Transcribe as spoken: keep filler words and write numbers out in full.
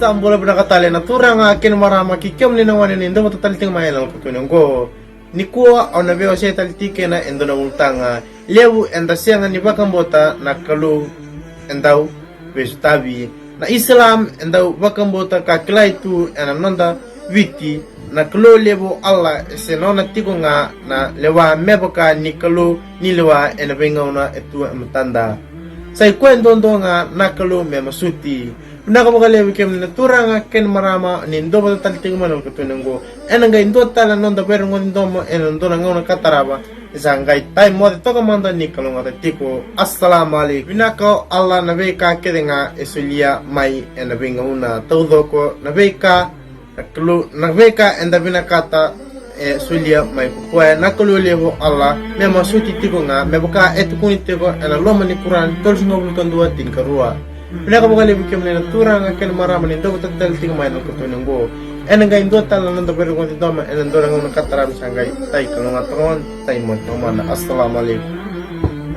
Sa bula vinaka tale na turaga kei na marama, kei kemuni na gone ni dau vata tale tiko mai ena loma ni katuni oqo. Nikua au na veiwasei tale tiko kina e dua na ulutaga levu eda sega ni vakabauta na Kalou e dau veisotavi. Na Islam e dau vakabauta ka kilai tu ena noda Viti na Kalou levu o Allah, e se nona tiko ga na lewa me vaka ni Kalou ni lewa ena veigauna e tu e matada. Sa i koya duadua ga na Kalou me masuti. Vinaka vakalevu kemuni na turaga kei na marama ni dau vata tale tiko mai ena loma ni katuni oqo. Ena qai dua tale na noda veirogoci domo ena dua na gauna ka tarava. Ni sa qai tai moce toka mada ni kalougata tiko. Assalamu alaikum. Vinaka o Allah na veika kece ga e solia mai ena veigauna taucoko, na veika na Kalou, na veika eda vinakata e solia mai ko koya na Kalou levu o Allah, me masuti tiko ga me vaka e tukuni tiko ena loma ni Kurani tolusagavulu ka dua, tinikarua. Vinaka vakalevu kemuni na turaga kei na marama ni dau vata tale tiko mai ena loma ni katuni oqo. Ena qai dua tale na noda veirogoci domo ena dua na gauna ka tarava, ni sa qai tai kalougata toka mada, tai moce toka mada. Assalamu alaikum.